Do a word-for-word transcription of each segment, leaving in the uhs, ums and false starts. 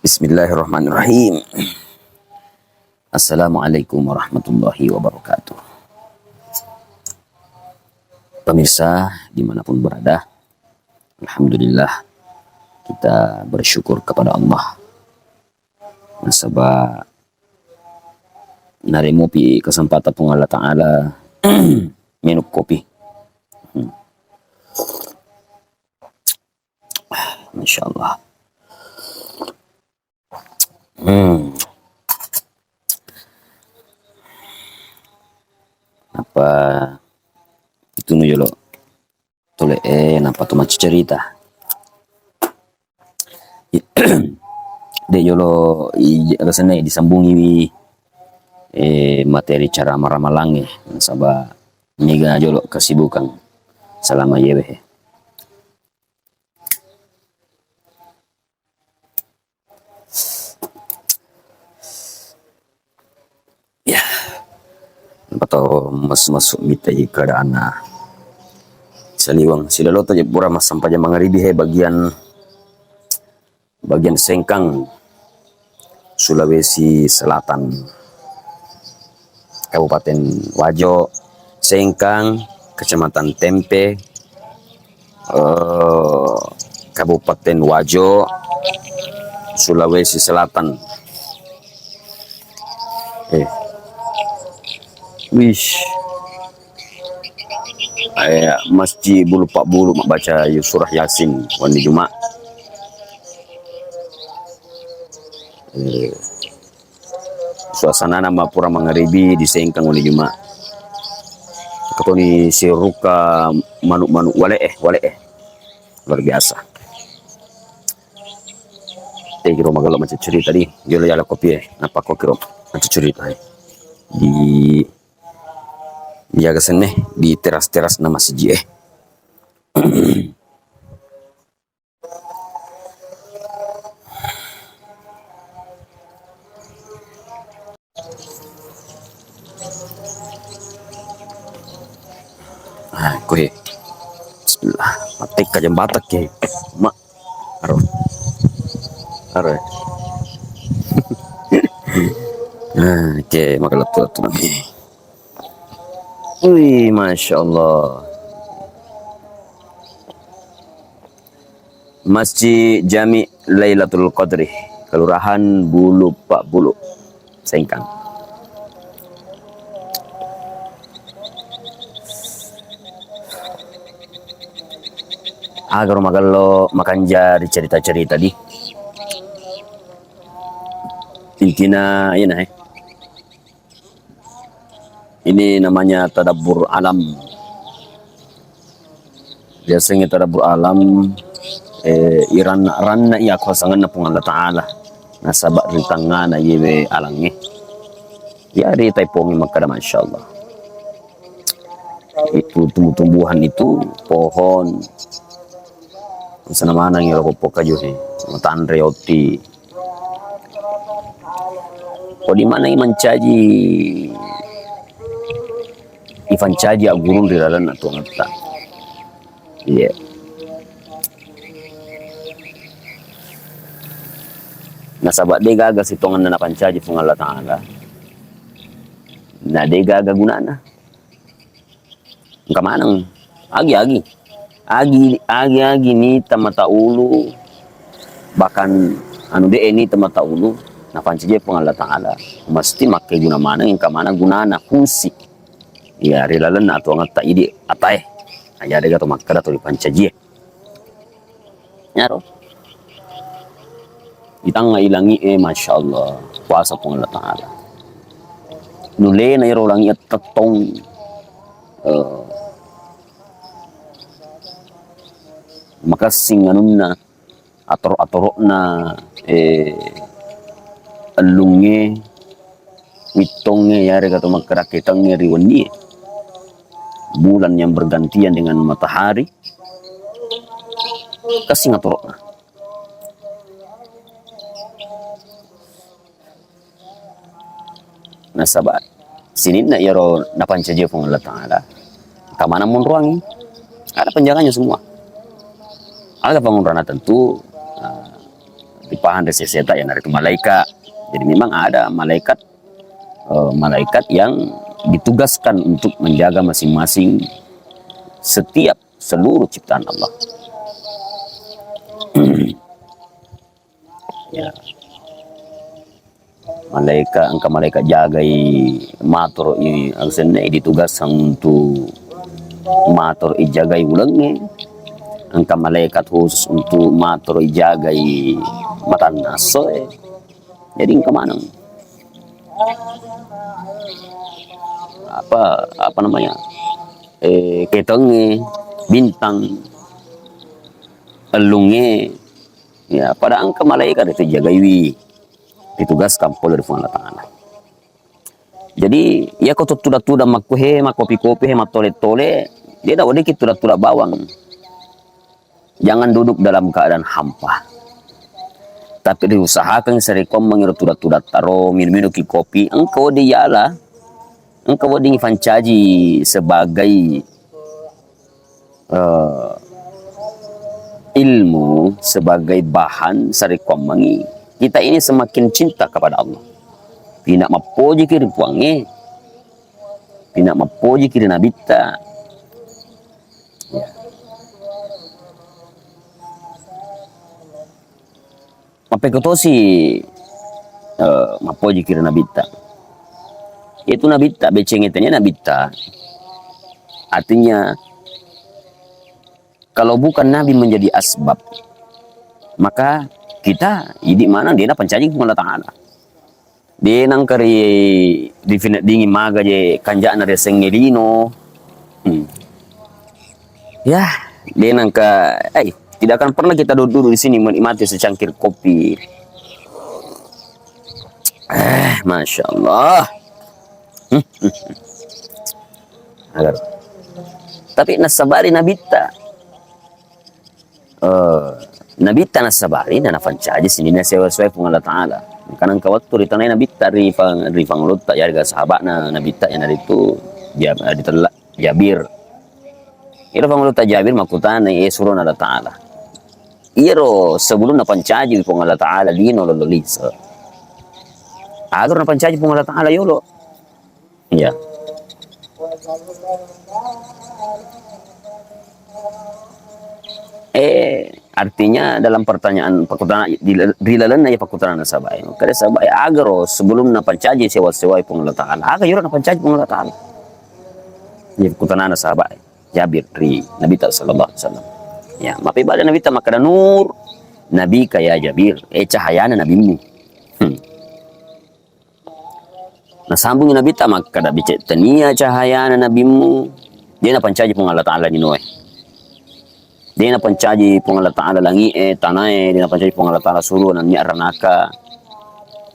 Bismillahirrahmanirrahim. Assalamualaikum warahmatullahi wabarakatuh. Pemirsa dimanapun berada, alhamdulillah kita bersyukur kepada Allah. Nasaba naremopi kesempatan Puang Allah Ta'ala minum kopi. Hmm. Masya Allah. Hmm. Apa itu nu jolo tole eh napa tu maccerita. De' jolo i- alasanna disambungiwi eh materi cara maramalangnge nasaba mega jolo kesibukan selama yewe. Ya, apa to mas masuk mitai keadaanna saliweng silalo to je pura massampajang mangaribi he bagian bagian Sengkang, Sulawesi Selatan, Kabupaten Wajo, Sengkang, Kecamatan Tempe, eh, Kabupaten Wajo, Sulawesi Selatan. Eh. Wish. Eh, Masjid Bulu Pak Bulu mabbaca surah Yasin wenni Juma. Eh, suasanana mapura mangaribi di Sengkang wenni Juma. Katoni sirukka manu-manu wale eh, wale eh. Luar biasa. Eh, kiro magello maccucuri tadi. Jolo yala kopi eh. Napa ko kiro maccucuri tadi. Di Iya kesenne di teras-teras na masiji eh. Ah, kue. Bismillah. Mati ka jembatan ke. Mak. Aro. Aro. Ah, oke, maka letu-letu. Wih, Masya Allah. Masjid Jami Lailatul Qadri, Kelurahan Bulu Pak Bulu, Sengkang. Agaro magello makanja ri cerita-cerita di. Intina iyana eh. Ini namanya tadabbur alam. Biasanya tadabbur alam eh, iranna-ranna iya kuasanganna Puang Allah Ta'ala. Nasaba ri tangngana yewe alangnge. Ya ri taipongi makkada Masya Allah. Itu tumbuh-tumbuhan itu pohon. Sana maneng ero poppo kaju he. Matanre otti. Ko di mana mancaji ifancaji aggurung ri lalenna tuangetta. Iya. Nasaba de gaga sitongenna napancaji Puang Allah Ta'ala. Na de gaga gunana. Engka maneng. Agi-agi. Agi agi-agi nita mata ulu bahkan anu de nita mata ulu napancaji Puang Allah Ta'ala. Mesti makkeguna maneng engka maneng gunana fungsi. Iya ri lalenna atuangetta idi atae. Aja de gato makkeda to dipancajie. Nyaro. Di tangnga i langi'e, Masya Allah, kuasa Puang Allah Ta'ala. Nulena ero langi'e tettong eh, makessing anunna atoro-atoro'na eh, ellungnge wittongnge yarega to makkeda ketengnge ri wennie bulan yang bergantian dengan matahari kessing atoro'na. Nasaba sininna iyaro napancaji Puang Allah Ta'ala, engka maneng monroangngi. Ada penjaganya semua. Ada pengonrana tentu, eh, Dipahang dari seseta, iyanaritu malaika. Jadi memang ada malaikat, eh, malaikat yang ditugaskan untuk menjaga masing-masing setiap seluruh ciptaan Allah. Ya. Malaika, engka malaika jagai matoro i, asenna ditugaskan untuk matoro i jagai ulengnge. Engka malaikat khusus untuk matoro i jagai matanna essoe. Jadi engka maneng apa, apa namanya, eh, ketengnge, bintang, ellungnge, ya, pada engka malaikat itu jagaiwi, ditugaskan pole ri Puang Allah Ta'ala. Jadi, iyako tudang-tudang makkuhe, makkopi-kopi he, mattole-tole, de' naweddikki tudang-tudang bawang. Jangan duduk dalam keadaan hampa. Tapi diusahakan sarekkoammengngi ro tudang-tudang taro, minum-minumki kopi, engka wedding yala, engka wedding ifancaji sebagai eh, ilmu sebagai bahan sarekkoammengngi kita ini semakin cinta kepada Allah. Pina mappojiki ri Puangnge, pina mappojiki ri Nabitta. Ya. Mappekko tosi, eh, mappojiki ri Nabitta. Itu Nabitta, becengnge tania Nabitta. Artinya, kalau bukan Nabi menjadi asbab, maka kita idi maneng de' napancaji Puang Allah Ta'ala. De' nengka ri, rifineddingi maga je kanja'na riasengnge lino. Hmm. Ya, de' nengka, eh, tidak akan pernah kita duduk-duduk di sini menikmati secangkir kopi. Eh, Masya Allah. Agar. Tapi nassabari Nabitta. Eh, Nabitta nassabari, na napancaji sininna sewa-sewa Puang Allah Ta'ala. Karena engka wettu ri tanai Nabitta ri pang-, ri pangulutta, yarega sahaba'na Nabitta, iyanaritu Ja-, ditella-, Jabir. Iyaro pangulutta Jabir makkutana, eh, surona Allah Ta'ala. Iyaro sebelum napancaji Puang Allah Ta'ala lino lolo lise. Agaro napancaji Puang Allah Ta'ala yolo. Iya. Eh, artinya dalam pertanyaan, pakkutana, di, ri lalenna iya pakkutana nasaba'e. Kada saba'e, agaro sebelum napancaji sewa-sewai Puang Allah Ta'ala. Aga yoro napancaji Puang Allah Ta'ala. Iya pakkutana nasaba'e. Jabir ri Nabitta sallallahu alaihi wasallam. Ya, mappebali Nabitta makkeda, "Nur, Nabika ya Jabir." Eh, cahayana nabimmu. Hmm. Nasambungi Nabitta makkeda, "Becek tania cahayana nabimmu, de' napancaji Puang Allah Ta'ala linoe. De' napancaji Puang Allah Ta'ala langi'e, tanae, de' napancaji Puang Allah Ta'ala suru, nennia ranaka."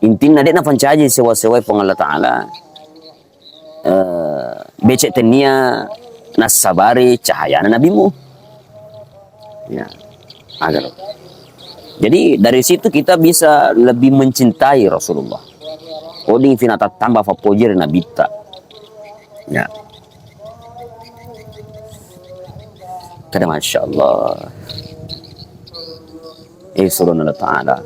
Intinna de' napancaji sewa-sewai Puang Allah Ta'ala, eh, becek tania nassabari cahayana nabimmu. Ya, agaro. Jadi dari situ kita bisa lebih mencintai Rasulullah. Wedding fina tattamba fappoji ri Nabitta. Ya. Kada Masya Allah. Eh, surona Allah Ta'ala.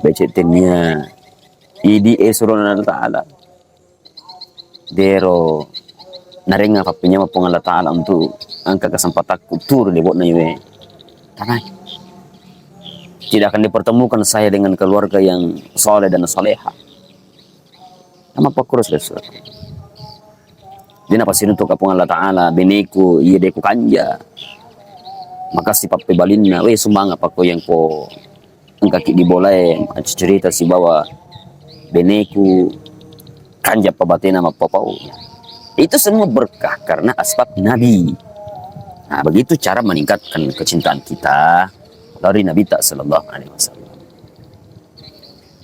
Becek tania idi, eh, surona Allah Ta'ala. Dero narengnga pappenyameng Puang Allah Ta'ala untuk engka kesempatakku turu lebo'na iwe tanai. Tidak akan dipertemukan saya dengan keluarga yang soleh dan soleha. Nama pakkurus Rasul. Dena pasiruntuk Puang Allah Ta'ala, beneku, iya deku kanja. Makasi pappebalinna, weh, sumanga pakko yang ko engkaki di bolae, cerita sibawa beneku, kanja pabatena mappapau. Itu semua berkah karena asbab Nabi. Nah, begitu cara meningkatkan kecintaan kita dari Nabi tak sallallahu alaihi wasallam.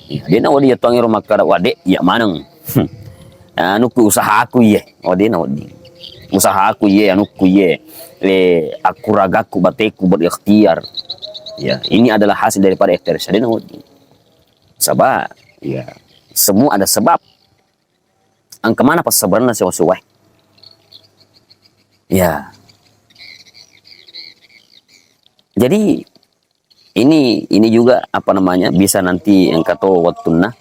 Iya, dena wadi ya tuang ero makkada, "Wah, dek, iya maneng. Anukku, usahaku iye." Oh, dena wadi. Usahaku iye, anukku iye. Eh, aku ragaku, bateku berikhtiar. Ya, ini adalah hasil daripada ikhtiar saya. Dena wadi. Sebab, ya, semua ada sebab. Engka mana passabarenna sewa-sewae. Ya. Jadi ini, ini juga apa namanya, bisa nanti engka to wettunna,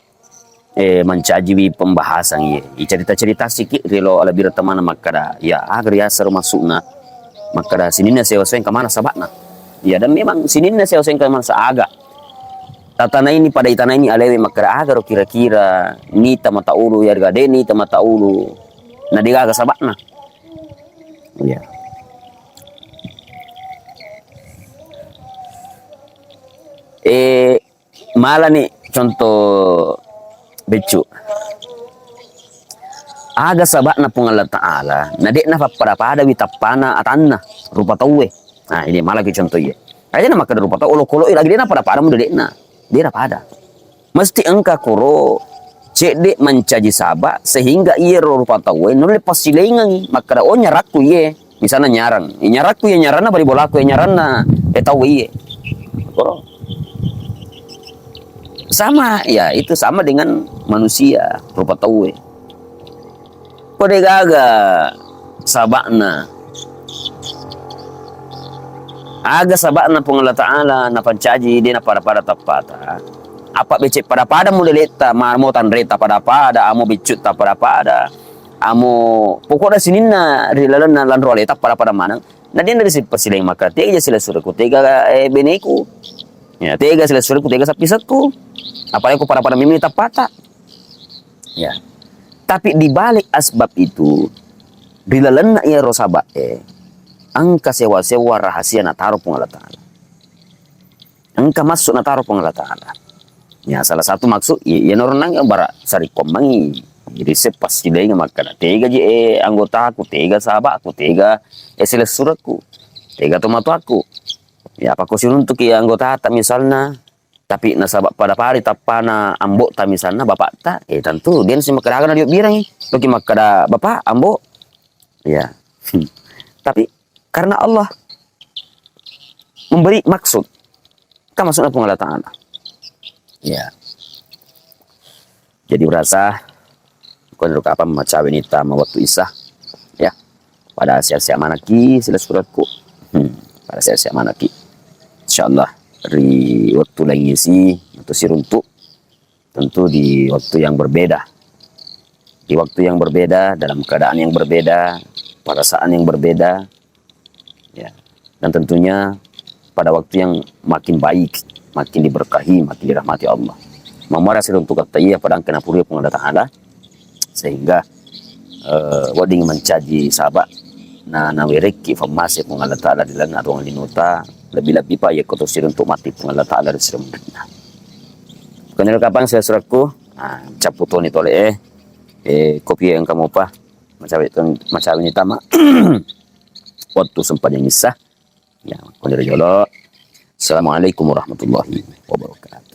eh, mancajiwi pembahasan iye. Icerita-cerita sikit ri lo alebireng tamana makkada, ya, aga riaseng ro maksudna. Makkada sininna sewa-sewa engka mana sabakna. Ya, dan memang sininna sewa-sewa engka mana sa-, aga. Tatanaini pada itanaini alewe makkada aga ro kira-kira nita mata ulu, ya, de nita mata ulu. Na degaga sabakna. Iya. Eh, malani contoh beccu. Aga sabakna Puang Allah Ta'ala, na de'na pappada-padawi tappana atanna, rupa tauwe. Nah, ini malaki contoh iya. Aja na makkada rupa tau, olokolo lagi de'na pada-pada mu de'na. De'na pada. Mesti engka koro cedde mancaji sabak sehingga iyero rupa tauwe nulle passilaingengi makkada, "Oh, nyarakku iye." Misalna nyarang. Eh, nyarakku iye nyaranna bali bolaku iye nyaranna, eh, tauwe iye. Koro. Sama, ya, itu sama dengan manusia, rupa tauwe. Ko degaga sabakna. Aga sabakna Puang Allah Ta'ala napancaji de napada-pada tappata. Apa becek pada-pada mu deletta, mamo tanreta pada-pada, amo beccutta pada-pada, amo pokokna sininna ri lalenna lanro aleta pada-pada maneng. Na de na disipasileng maka tega silessurekku, tega, eh, beneku. Ya, tega silessurekku, tega sappisekku. Apalagi ko pada-pada memang tappata. Ya. Tapi di balik asbab itu, ri lalenna iyaro sabak e, engka sewa-sewa rahasia nataro Puang Allah Ta'ala. Engka maksud nataro Puang Allah Ta'ala. Ya, salah satu maksud, iya, iya noronnang bara sarekkuammengi. Jadi, se passilainga makkada, tega je, eh, anggotaku, tega sabakku, tega, eh, silessurekku, tega tomatoakku. Ya, apa ko siruntuki anggotata misalna, tapi nasaba pada-pada tappana ambo'ta misalna, bapakta, eh, tentu de nasi makkada aga na diobbirengi. Loki makkada bapak, ambo'. Ya. Tapi karena Allah memberi maksud. Kan maksudna Puang Allah Ta'ala. Ya. Jadi berasa Ko niro kapang macaweni tama wettu Isa, ya. Pada siap-siap manaki silessurekku. Hmm, pada siap-siap manaki. Insyaallah ri wettu laingngesi atau siruntu, tentu di waktu yang berbeda. Di waktu yang berbeda, dalam keadaan yang berbeda, perasaan yang berbeda, ya. Dan tentunya pada waktu yang makin baik, makin diberkahi, makin dirahmati Allah. Mamuara siruntu katta iya pada engka napurui Puang Allah Ta'ala, sehingga, eh, wedding mancaji sabak na, nawerekki fammase Puang Allah Ta'ala di lalenna ruang linuta, lebih-lebih pa yakko to siruntu matti Puang Allah Ta'ala ri siruntu. Ko niro kapang silessurekku, ah, cappu toni tole, eh, eh, kopi engka mopa, macawe ton-, macaweni tama. Wettu sempajang Isa. Ya, ko niro jolo. Assalamualaikum warahmatullahi wabarakatuh.